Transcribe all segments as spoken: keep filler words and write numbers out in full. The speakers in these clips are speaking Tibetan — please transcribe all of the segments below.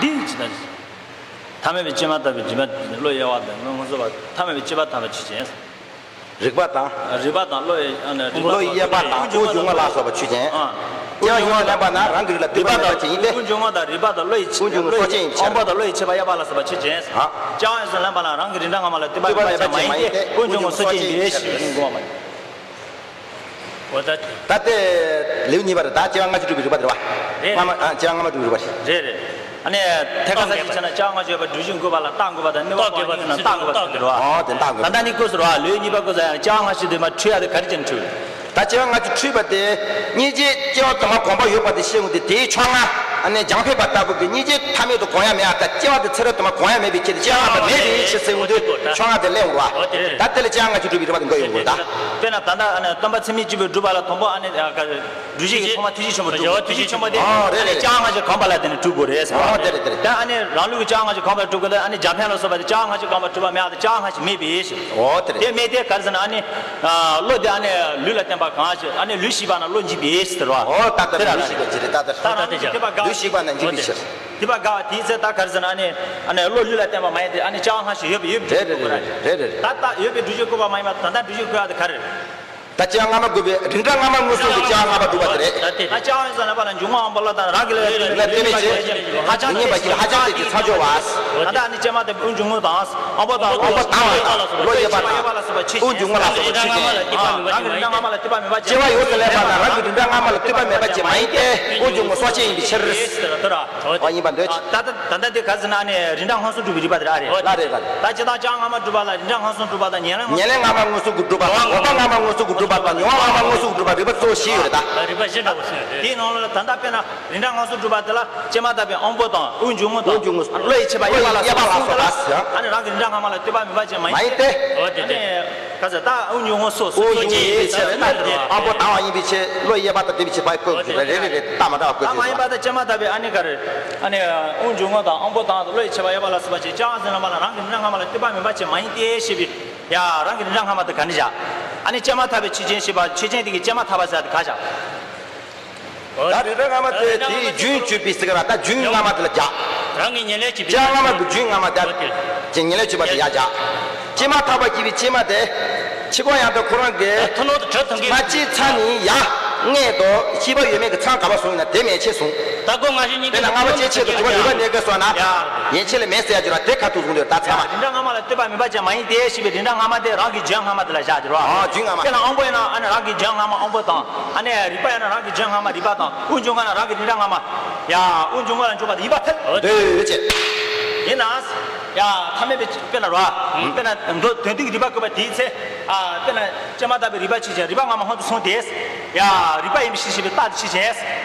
འདི་ཇི་ལྟར། ཐ་མལ་པའི་སྐྱེས་མ་ཐག་པའི་སྦྱིན་པ་བློ་གཡེང་བ་དང་སྔོན་འགོག་བཟོད་པ་ཐ་མལ་པའི་སྐྱེས་པ་ཐམས་ཅད་ཆོས་ཅན། རིག་པ་དང་། རིག་པ་དང་བློ་ཡི་ཨ་ནི་རིག་པ་བློ་ཡི་དབྱེ་བ་དང་ཀུན་འབྱུང་ངོ་ལ་སོགས་པ་ཆོས་ཅན། ཨ། སྐྱེ་བ་ཡོངས་སུ་ལེན་པ་ན་རང་གི་རིགས་ལ་ལྟོས་པ་མེད་པ་ཅན་ཡིན་ཏེ། ཀུན་འབྱུང་ངོ་དང་རིག་པ་དང་བློ་ཡི་ཀུན་འབྱུང་ངོ་སོགས་ཅན་ཡིན་ཕྱིར། དབང་པོ་དང་བློ་ཡི་ཁྱད་པར་གཡོ་བ་ལ་སོགས་པ་ཆོས་ཅན། ཨ། སྐྱེ་བ་ཡོངས་སུ་ལེན་པ་ན་རང་གི་རིགས་འདྲ་སྔ་མ་ལ་ལྟོས་པ་མེད་པ་ཅན་མ་ཡིན་ཏེ་ཀུན་འབྱུང་ངོ་སོགས་ཅན་ཡིན་པའི་ཕྱིར། འོ་ད། ད་ལྟའི་ལེའུ་གཉིས་པ་རེད། ད་སྐྱེ་བ་སྔ་ཕྱི་སྒྲུབ་པའི་རིགས་པ་དེ་རེད་བ། རེད། སྔ་མ་ཨ་སྐྱེ་བ་སྔ་མ་སྒྲུབ་པའི་རིགས་པ་རེད། རེད་རེད། ཨ་ནི་ཐད་ཀ་ས་ཞིག་བྱས་ན་སྐྱེ་བ་སྔ་ཕྱི་ཡོད་པ་སྒྲུབ་བྱེད་དགོས་པ་ལ་བརྟག་དགོས་པ་དང་ནི་བ་གོང་ཡིན་ན་བརྟག་དགོས་པ་དེ་རེད་བ། ཨོ་དེ་བརྟག་དགོས་པ། ད་ལྟ་ནི་སྐབས་སུ་རེད་བ། ལེའུ་གཉིས་པ་སྐབས་སུ་ཡང་སྐྱེ་བ་སྔ་ཕྱི་སྒྲུབ་པའི་འཁྲུལ་ཡ་དེ་ག་རེ་བྱས་ནས་འཁྲུལ། ད་སྐྱེ་བ་སྔ་ཕྱི་འཁྲུལ་པ་དེ་སྔ་ཕྱི་སྐྱེ་བ་དུ་མ་གོམས་པ་ཡོད་པ་དེ་ཤེས་འོང་དུས་དེའི་ཕྱོགས་སྔ་ཨ་ནི་རྒྱང་འཕེན་པ་ལྟ་བུ་གི་སྔ་ཕྱི་ཐ་མལ་དུ་གོམས་ཡ་མེད་ཨ། ད་སྐྱེ་བ་དེ་ཚེ་རབས་དུ་མ་གོམས་ཡ་མེད་པའི་ཕྱིར་སྐྱེ་བ་སྔ་མ་མེད་པའི་ཕྱིར་ཟེར་འོང་དུས་ཕྱོགས་སྔ་དེ་སླེབས་འོང་བ། ད་དེ་ལ་སྐྱེ་བ་སྔ་ཕྱི་སྒྲུབ་པའི་རིགས་པ་དེ་འགོད་ཡོང་དགོས་ད། དཔེར་ན་ད་ལྟ་ཨ་ནི་སྟོན་པ་ཚད་མེད་གཅིག་པུས་སྒྲུབ་པ་ལ་དང་པོ་ཨ་ནི་སྒྲུབ་བྱེད་ཀྱི་ཐོག་མ་ཐེག་ཆེན་ཆེན་པོ་སྒྲུབ། ཐེག་ཆེན་ཆེན་པོ་དེ་ཨ་རེད་རེད། སྐྱེ་བ་སྔ་ཕྱི་གོམས་པ་ལ་བརྟེན་ནས་གྲུབ་དགོས་རེད་ཟེར་བ། ཨོ་དེ་རེད་དེ་རེད། ད་ཨ་ནི་རང་ལུགས་ཀྱི་སྐྱེ་བ་སྔ་ཕྱི་གོམས་པ་ལ་གྲུབ་དགོས་ད། ཨ་ནི་རྒྱང་འཕེན་ལ་སོགས་པ་དེ་སྐྱེ་བ་སྔ་ཕྱི་གོམས་པ་གྲུབ་པ་མེད་ཨ། ད་སྐྱེ་བ་སྔ་ཕྱི་མེད་པའི་ཕྱིར། ཨོ་དེ་རེད། དེ་མེད་དེ་ག་རེ་ཟེར་ན་ཨ་ནི་བློ་དེ་ཨ་ནི་ལུས་ལ་བརྟེན་པ་གང་ཞིག་ཨ་ནི་ལུས་ཞིག་པ་ན་བློ་འཇིག་པའི་ཕྱིར་ཟེར་བ། ཨོ་ད་ལྟ་དེ་ལུས་ཞིག་པ་ཅི་རེད་ད་ལྟ། ད་རང་ལུགས་ཀྱི་དེ་བ་དགག་ལུས་ཞིག་པ་ན་འཇིག་པའི་ཕྱིར། དེ་བ་དགག་དེའི་ཚེ་ད་ག་རེ་ཟེར་ན་ཨ་ནི་ཨ་ནི་བློ་ལུས་ལ་བརྟེན་པ་མ་ཡིན་ཏེ་ཨ་ནི་སྐྱེ་བ་སྔ་ཕྱི་ཡོད་པ་ཡོད་པ་རེད་རེད་རེད་རེད། ད་ལྟ་ཡོད་པའི་སྒྲུབ་བྱེད་བཀོད་པ་མ་ཡིན་པ་ད་ལྟ་སྒྲུབ་བྱེད་བཀོད་པ་དེ་ག་རེ་རེད། ད་སྐྱེ་བ་སྔ་མ་བཀོད་པའི་རིགས་འདྲ་སྔ་མ་མངོན་སུམ་གྱི་སྐྱེ་བ་སྔ་མ་སྒྲུབ་པ་དེ་རེད། ད་སྐྱེ་བ་ཡོངས་སུ་ལེན་པ་ལ་འབྱུང་བ་དབང་པོ་བློ་དང་རང་གི་ལུས་ལ་ལུས་ལ་བརྟེན་པའི་ཕྱིར། ཧ་ཅང་ཉན་པ་ཞིག་ལ་ཧ་ཅང་གཅེས་ཀྱི་ཚངས་སྦྱོར་བ། ད་ལྟ་ནི་སྐྱེས་མ་ཐག་པའི་ཀུན་འབྱུང་ངོ་དང་དབང་པོ་དང་བློ་ཡི་ཁྱད་པར་ཡོད་པ་ལ་སོགས་པ་ཆོས་ཅན། རང་གི་རིགས་འདྲ་སྔ་མ་ལ་ལྟོས་པ་མེད་པ་ཅན་མ་ཡིན་ཏེ། སྐྱེ་བ་ཡོངས་སུ་ལེན་པ་ན་རང་གི་རིགས་འདྲ་སྔ་མ་ལ་ལྟོས་པ་མེད་པ་ཅན་མ་ཡིན་ཏེ་ཀུན་འབྱུང་ངོ་སོགས་ཅན་ཡིན་པའི་ཕྱིར། ཨ་ཡིན་པ་འདོད། ད་ལྟ་ད་ལྟ་དེ་ག་ཟེར་ན་ནི་རིགས་འདྲ་སྔོན་སོང་སྒྲུབ་པའི་རིགས་པ་དེ་ར་རེད། ལ་རེད་ལ་རེད། ད་སྤྱིར་བཏང་སྐྱེ་བ་སྔ་མ་སྒྲུབ་པ་ལ་རིགས་འདྲ་སྔོན་སོང་སྒྲུབ་པ་དང་ཉེར་ལེན་སྔོན་སོང་ཉེར་ལེན་སྔ་མ་སྔོན་སོང་གི་སྒྲུབ་པ་དང་འོག་མ་སྔ་མ་སྔོན་སོང་གི་སྒྲུབ་པ་དང་མྱོང་བ་སྔ་མ་སྔོན་སོང་གི་སྒྲུབ་པ་རིགས་པ་གཙོ་བོ་བཞི་ཡོད་རེད་ད། རིགས་པ་བཞི་འདྲ་བོ་ཟེར་ཡོད་རེད། དེའི་ནང་ལ་ད་ལྟ་དཔེར་ན་རིགས་འདྲ་སྔོན་སོང་སྒྲུབ་པ་དེ་ལ་སྐྱེས་མ་ཐག་པའི་དབང་པོ་དང་དབུགས་འབྱུང་རྔུབ་དང་བློ་ཡི་ཁྱད་པར་དབྱེ་བ་ལ་སོགས་པ་ལ་ཨ་ནི་རང་གི་རིགས་འདྲ་སྔ་མ་ལ་ལྟོས་པ་མེད་པ་ཅན་མ་ཡིན་ཏེ། ཨ་ནི་ག་ཟེར་ད་དབུགས་འབྱུང་རྔུབ་སོགས་སོ་སོ་སྐྱེ་ཡི་ཕྱིར་ན་དབང་པོ་དང་བ་ཡིན་པའི་ཕྱིར་བློ་ཡི་དབྱེ་བ་དང་ལྡན་པའི་ཕྱིར་བ་བཀོད་དགོས་རེད་རེད་རེད། ད་མ་འདྲ་བ་བཀོད་དགོས་རེད། ད་མ་ཡིན་པ་དང་སྐྱེས་མ་ཐག་པའི་ཨ་ནི་ག་རེ། ཨ་ནི་དབུགས་འབྱུང་རྔུབ་དང་དབང་པོ་དང་བློ་ཡི་ཁྱད་པར་དབྱེ་བ་ལ་སོགས་པ་ཅན་སྐྱེ་བ་ཟེར་ན་མ་ལ་རང་གི་རིགས་འདྲ་སྔ་མ་ལ་ལྟོས་པ་མེད་པ་ཅན་མ་ཡིན་ཏེ་ཞེས་པའི་ཡ་རང་གི་རིགས་འདྲ་སྔ་མ་དེ་ག་ནས་བཞག་ཨ་ནི་སྐྱེས་མ་ཐག་པའི་ཆོས་ཅན་ཞེས་པ་ཆོས་ཅན་དེ་གི་སྐྱེས་མ་ཐག་པ་ཟེར་དེ་ག་བཞག་ད་རིགས་འདྲ་སྔ་མ་དེ་དེའི་རྒྱུན་གཅོད་པའི་ཟེར་ག་ལ་ད་རྒྱུན་སྔ་མ་དེ་ལ་རྒྱག་རང་གི་ཉེར་ལེན་བྱེད་པའི་སྐྱེས་སྔ་མ་གི་རྒྱུན་སྔ་མ་དེ་ཅེས་ཉེར་ལེན་བྱེད་པ་དེ་ཡར་རྒྱག་སྐྱེས་མ་ཐག་པ་སྐྱེས་པའི་སྐྱེས་མ་དེ་ཕྱི་ཁོང་ཡང་དུ་ཁོ་རང་གི་ཐུན་མོང་དུ་གྲུབ་ཐུབ་མཁན་མ་སྐྱེས་ཚར་ནས་ཡར་སྔས་དུ་སྐྱེས་པ་ཡོད་མེད་ཀྱི་མཚམས་ག་པར་བཟུང་ཡིན་ན་དེ་མན་ཆད་བཟུང་། ད་ཁོ་ང་ཤི་གཉིས་དེ་ན་ལྔ་པ་སྐྱེ་མཆེད་དུ་གྲུབ་པ་རིགས་པ་གནས་སྐབས་སོགས་ན་ཡན་ཆད་ལས་མེད་ཟེར་ཡ་བརྗོད་ལ་དེ་ཁ་ཐུག་བཟུང་དུས་ད་ཚང་མ། རིགས་འདྲ་སྔ་མ་ལ་ལྟོས་པ་མེད་པ་ཅན་མ་ཡིན་ཏེ་ཞེས་པའི་རིགས་འདྲ་སྔ་མ་དེ་རང་གི་རྒྱུན་སྔ་མ་དེ་ལ་བཞག་བརྗོད་རོགས། ཨ་རྒྱུན་སྔ་མ། དེ་ལ་དབང་པོ་ཡིན་ན་ཨ་ནི་རང་གི་རྒྱུན་སྔ་མ་དབང་པོ་དང་། ཨ་ནི་རིག་པ་ཡང་ན་རང་གི་རྒྱུན་སྔ་མ་རིག་པ་དང་དབུགས་འབྱུང་ཁམས་ན་རང་གི་རིགས་འདྲ་སྔ་མ། ཡ་དབུགས་འབྱུང་ཁམས་ལ་འཇོག་པ་དེ་ཡིན་པར་ཐལ། འདོད་ཅེས། ཡིན་ན། ཡ་ཐ་མལ་པའི་དཔེར་ན་རོ། དཔེར་ན་མདོ་དོན་བསྡུས་ཀྱི་རིགས་པ་བཀོད་པ་དེའི་ཚེ། ཨ་དཔེར་ན་སྐྱེས་མ་ཐག་པའི་རིགས་པ་ཆོས་ཅན་རིགས་པ་སྔ་མ་སྔོན་དུ་སོང་སྟེ། ཡ་རིགས་པ་ཡིན་པའི་ཕྱིར་ཞེས་པའི་རྟགས་དེ་ཆོས་ཅན།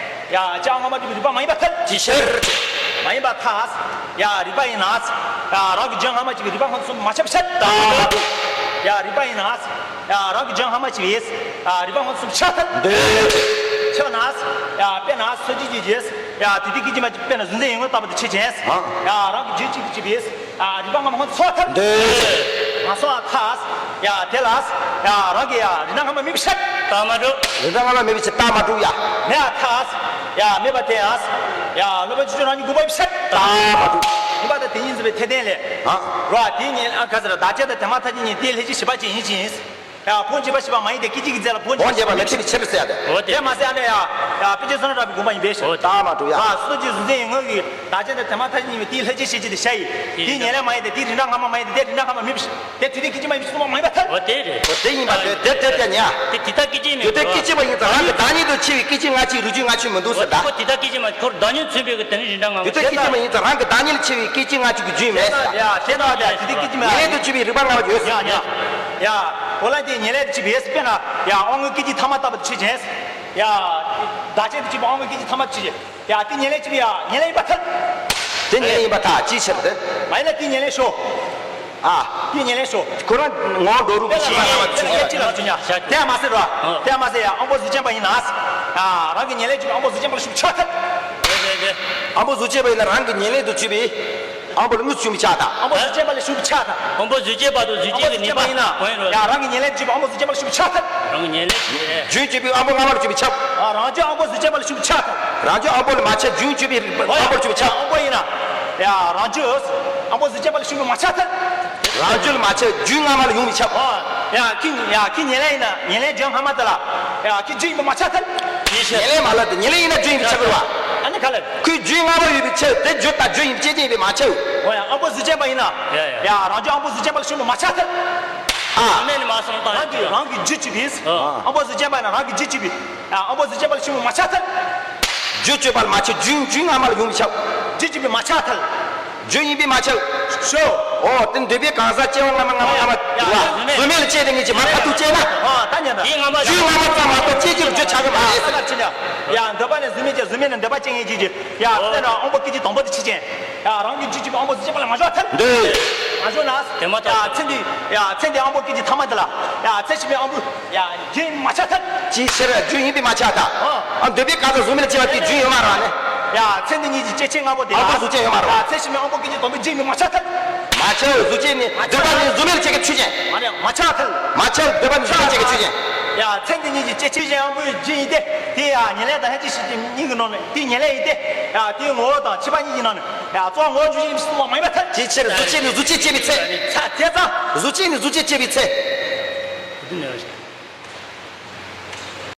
ཡ་སྐྱེ་བ་སྔ་མ་སྒྲུབ་པའི་རིགས་པ་མ་ཡིན་པར་ཐལ། ཅིའི་ཕྱིར། མ་ཡིན་པར་ཐལ། ཡ་རིགས་པ་ཡིན་ན། ཡ་རང་གི་རྒྱུན་སྔ་མ་སྐྱེས་པའི་རིགས་པ་སྔོན་དུ་སོང་མ་ཁྱབ་ཕྱིར། ད་མ་གྲུབ། ཡ་རིགས་པ་ཡིན་ན། ཡ་རང་གི་རྒྱུན་སྔ་མ་སྐྱེས་པའི། ཡ་རིགས་པ་སྔོན་དུ་སོང་ཁྱབ་ཐལ། འདོད། ཁྱབ་ན། ཡ་དཔེར་ན་སོ་སྐྱེ་གི་རྗེས། ཡ་དེ་དུས་སྐད་ཅིག་མ་གཅིག་དཔེར་ན་གཟུགས་འཛིན་ཡུལ་ངོ་ལྟ་བུ་དེ་ཆོས་ཅན། ཡ་རང་གི་རྒྱུན་གཅིག་གིས་སྐྱེས་པའི། ཨ་རིགས་པ་སྔ་མ་སྔོན་སོང་ཐལ། འདོད། མ་སོང་བ་ཐལ། ཡ་དེ་ལ། ཡ་རང་གི་ཡ་རིགས་སྣང་སྔ་མ་མེད་པའི་ཕྱིར། རྟགས་མ་གྲུབ། རིགས་སྣང་སྔ་མ་མེད་པའི་ཕྱིར་རྟགས་མ་གྲུབ་ཡ། མེད་པ་ཐལ། ཡ་མེད་པ་དེ་ཡང་། ཡ་སློབ་དཔོན་ཆོས་སྐྱོང་རང་ཉིད་འགོག་པའི་ཕྱིར། རྟགས་མ་གྲུབ། ཡིན་པ་དང་དེ་ཉིད་འཛིན་པའི་འཐད་ལྡན་ལས། ཨ། རོ་དེའི་ཉིན་ཨ་ག་ཟེར་བདག་ཅན་དང་དེ་མ་ཐག་ཅིག་ཉིད་དེའི་ལྷན་ཅིག་བྱེད་པ་ཅན་ཡིན་ཕྱིར། ཡ་བོངས་བྱེད་པ་ཞེས་པ་མ་ཡིན་ཏེ་སྐད་ཅིག་གི་རྗེས་ལ་བོངས་བྱེད་པ་མེད་པའི་ཕྱིར་ཟེར་ཡ་དེ། འོ་དེ། དེ་མ་ཟད་ཨ་ནི་ཡ། ཡ་དཔེ་ཆ་བསོད་ནམས་གྲགས་པའི་དགོངས་པ་ཡིན་པའི་ཕྱིར། རྟགས་མ་གྲུབ་ཡ། སོ་སྐྱེ་གཟུགས་འཛིན་ཡུལ་ངོ་གི་བདག་ཅན་དང་དེ་མ་ཐག་ཅིག་ཉིད་པའི་དེའི་ལྷན་ཅིག་བྱེད་ཅིང་དེ་ཤ་ཡིན། དེའི་ཉེར་ལེན་མ་ཡིན་ཏེ་དེའི་རིགས་འདྲ་སྔ་མ་མ་ཡིན་ཏེ་དེའི་རིགས་འདྲ་སྔ་མ་མེད་པའི་ཕྱིར། དེ་དུས་དེ་སྐད་ཅིག་མ་ཡིན་པའི་ཕྱིར་གསུངས་པ་མ་ཡིན་པར་ཐལ། འོ་དེ་རེད། འོ་དེ་ཡིན་པ་དེ་དེ་དེ་དེ་ཉ། དེ་དེ་དག་སྐད་ཅིག་མིན་དུས་རང་གི་བདག་ཉིད་དུ་ཆེ་བའི་སྐད་ཅིག་སྔ་ཕྱིའི་རིགས་རྒྱུན་སྔ་ཕྱི་མི་འདུག་ཟེར་ད། འོ་དེ་དག་སྐད་ཅིག་མ་ཁོར་བདག་ཉིད་མཚོན་པའི་གི་དེ་ནི་རིགས་འདྲ་སྔ་མ་དེ་དག་སྐད་ཅིག་མ་ཡིན་ཙང་རང་གི་བདག་ཉིད་ལ་ཆེ་བའི་སྐད་ཅིག་སྔ་ཕྱི་གི་རྒྱུན་མེད་ཟེར་ད། ཡ་དེ་དག་ཡ་དེ་དག་སྐད་ཅིག་མ་ཉེར་ལེན་དུ་ཆུད་པའི་རིགས་པ་སྔ་མ་ཡོད་ཟེར་ཡ། ཡ། འོ་ལ་དེ་ཉེར་ལེན་དུ་ཆུད་པའི་ཡས་དཔེར་ན། ཡ་དབང་པོའི་སྐད་ཅིག་ཐ་མ་ལྟ་བུ་དུ་ཆུད་ཅན། ཡ། བདག་ཅན་དུ་ཆུད་པའི་དབང་པོའི་སྐད་ཅིག་ཐ་མ་དུ་ཆུད་ཅན། ཡ་དེ་ཉེར་ལེན་ཆུད་པའི་ཡ་ཉེར་ལེན་ཡིན་པར་ཐལ། དེ་ཉེར་ལེན་ཡིན་པར་ཐལ་ཅིའི་ཕྱིར་ཏེ། མ་ཡིན་ན་དེ་ཉེར་ལེན་ཤོག་ཨ། དེ་ཉེར་ལེན་ཤོག་ཁོ་རང་ངོ་འགྲོ་རུ་གི་ཆེད་ལ་ལ་བ་དུ་ཆུད་ཅན། དེ་ཡང་མ་ཟེར་རོ། དེ་ཡང་མ་ཟེར་ཡ་དབང་པོ་གཟུགས་ཅན་པ་ཡིན་ན། ཡ་རང་གི་ཉེར་ལེན་ཆུད་པའི་དབང་པོ་གཟུགས་ཅན་པ་ལ་ཤུགས་ཆག་ཐལ། དབང་པོ་གཟུགས་ཅན་པ་ཡིན་ན་རང་གི་ཉེར་ལེན་དུ་ཆུད་པའི། དབང་པོ་ལ་དངོས་སུ་ཞུགས་པའི་ཆ་དང་། དབང་པོ་གཟུགས་ཅན་པ་ལ་ཞུགས་པའི་ཆ་དང་། དབང་པོ་གཟུགས་ཅན་པ་དང་གཟུགས་ཅན་གྱི་ནུས་པ་ཡིན་ན། གང་ཡིན་རུང་། ཡང་རང་གི་ཉེར་ལེན་གྱི་དབང་པོ་གཟུགས་ཅན་པ་ལ་ཞུགས་པའི་ཆ་དང་། རང་གི་ཉེར་ལེན་གྱི། རྒྱུན་གཅོད་པའི་དབང་པོ་སྔ་མ་ལ་ཞུགས་པའི་ཆ། ཨ་རང་རྒྱུད་དབང་པོ་གཟུགས་ཅན་པ་ལ་ཞུགས་པའི་ཆ་དང་། རང་རྒྱུད་དབང་པོ་ལ་མ་ཆགས་རྒྱུན་གཅོད་པའི་དབང་པོ་ལ་ཞུགས་པའི་ཆ། དབང་པོ་ཡིན་ན། རང་རྒྱུད་དབང་པོ་གཟུགས་ཅན་པ་ལ་ཞུགས་པས་མ་ཆགས་ཐལ། རང་རྒྱུད་ལ་མ་ཆགས། རྒྱུད་སྔ་མ་ལ་ཡོང་བས་ཁྱབ། ཨོ། ཡ་ཁྱེད་ཡ་ཁྱེད་ཉེར་ལེན་ཡིན་ན་ཉེར་ལེན་རྒྱུད་སྔ་མ་དེ་ལ་ཡ་ཁྱེད་རྒྱུད་ཡིན་པས་མ་ཆགས་ཐལ། ཉེར་ལེན་མ་ལབ་དེ། ཉེར་ལེན་ཡིན་ན་རྒྱུད་ཡིན་པས་ཁྱབ་དགོས་པ། ཨ་ནི་ག་ལ། ཁོའི་རྒྱུད་སྔ་མ་ཡོད་པས་ཁྱབ། དེ་རྒྱུད་དང་རྒྱུད་ཡིན་པས་ཁྱབ་ཅན་ཡིན་པས་མ་ཁྱབ། ཨོ་ཡ་དབང་པོ་གཟུགས་ཅན་པ་ཡིན་ན། ཡ་ཡ། ཡ་རང་རྒྱུད་དབང་པོ་གཟུགས་ཅན་པ་ལ་ཞུགས་པས་མ་ཆགས་ཐལ། ཨ། ཉེར་ལེན་ནི་མ་སོང་ད། རང་གི་རང་གི་རྒྱུད་གཅིག་པས། ཨ། དབང་པོ་གཟུགས་ཅན་པ་ཡིན་ན་རང་གི་རྒྱུད་གཅིག་པས། ཡ་དབང་པོ་གཟུགས་ཅན་པ་ལ་ཞུགས་པས་མ་ཆགས་ཐལ། རྒྱུད་གཅིག་པ་ལ་མ་ཆགས། རྒྱུད་རྒྱུད་སྔ་མ་ལ་ཡོང་བས་ཁྱབ། རྒྱུད་གཅིག་པས་མ་ཆགས་ཐལ། རྒྱུད་ཡིན་པས་མ་ཁྱབ། ཤོ། ཨོ་དེ་འདོད་པའི་གང་ཟག་སྐྱེ་བ་སྔ་མ་སྔ་མ་སྔ་མ་ཡ་ཡ། གཟུགས་མེད་ལ་སྐྱེས་ཏེ་ངེས་ཀྱི་མ་ཁ་ཐུག་སྐྱེས་ན། ཨ་ད་ཉན་ད། རྒྱུད་སྔ་མ་ཙམ་མ་གཏོགས་སྐྱེ་རྒྱུ་རྒྱུད་ཆགས་ཀྱི་མ་རེད་ཟེར། ཡ་འདོད་པ་ནི་གཟུགས་མེད་ཀྱི། གཟུགས་མེད་ནི་འདོད་པ་ཅན་ངེས་ཀྱི་རྒྱུད། ཡ་དེ་ན་དབང་པོ་སྐད་ཅིག་དང་པོ་དེ་ཆོས་ཅན། ཡ་རང་གི་རྒྱུད་གཅིག་པས་དབང་པོ་གཟུགས་ཅན་པ་ལ་མ་ཞུགས་ཐལ། འདོད། མ་ཞུགས་ན། དེ་མ་ཐག་ཡ་ཚེ་འདི། ཡ་ཚེ་འདི་དབང་པོ་སྐད་ཅིག་ཐ་མ་འདི་ལ། ཡ་ཚེ་ཕྱི་མའི་དབང་པོ། ཡ་རྒྱུད་ཡིན་པས་མ་ཆགས་ཐལ། ཅིའི་ཕྱིར་རྒྱུད་ཡིན་པས་མ་ཆགས་ཐལ། ཨ། ཨ་འདོད་པའི་གང་ཟག་གཟུགས་མེད་ལ་སྐྱེ་བ་དེ་རྒྱུད་ཡོད་མ་རེད་ནི། ཡ་ཚེ་འདི་ཉིད་ཀྱི་སྐྱེ་མཆེད་ལྔ་པོ་དེ་ལ། དབང་པོ་གཟུགས་ཅན་ཡོད་མ་རེད། ཡ་ཚེ་ཕྱི་མའི་དབང་པོ་སྐད་ཅིག་དང་པོའི་རྒྱུད་ཡིན་པས་མ་ཆགས་ཐལ། མ་ཆགས། གཟུགས་ཅན་ནི། འདོད་པ་ནི་གཟུགས་མེད་ལ་སྐྱེ་མཁན་ཆོས་ཅན། མ་རེད། མ་ཆགས་ཐལ། མ་ཆགས། འདོད་པ་ནི་གཟུགས་མེད་ལ་སྐྱེ་མཁན་ཆོས་ཅན། ཡ་ཚེ་འདི་ཉིད་ཀྱི་སྐྱེ་མཆེད་གཞན་དབང་པོའི་རྒྱུད་ཡིན་ཏེ། དེ་ཡང་ཉེར་ལེན་དང་ལྷན་ཅིག་སྐྱེས་ཏེ་གཉིས་ཀྱི་ནང་ནས་དེ་ཉེར་ལེན་ཡིན་ཏེ། ཡ་དེའི་ངོ་བོ་དང་ཕྱི་པ་གཉིས་ཀྱི་ནང་ནས། ཡ་གཙོ་བོ་ངོ་བོ་འཇུག་ཡིན་པས་གསུངས་པ་མ་ཡིན་པར་ཐལ། ཅིའི་ཕྱིར་གཟུགས་ཅན་ནི་གཟུགས་ཅན་སྐྱེས་པའི་ཚེ། ཚ་དེ་ཙམ། གཟུགས་ཅན་ནི་གཟུགས་ཅན་སྐྱེས་པའི་ཚེ།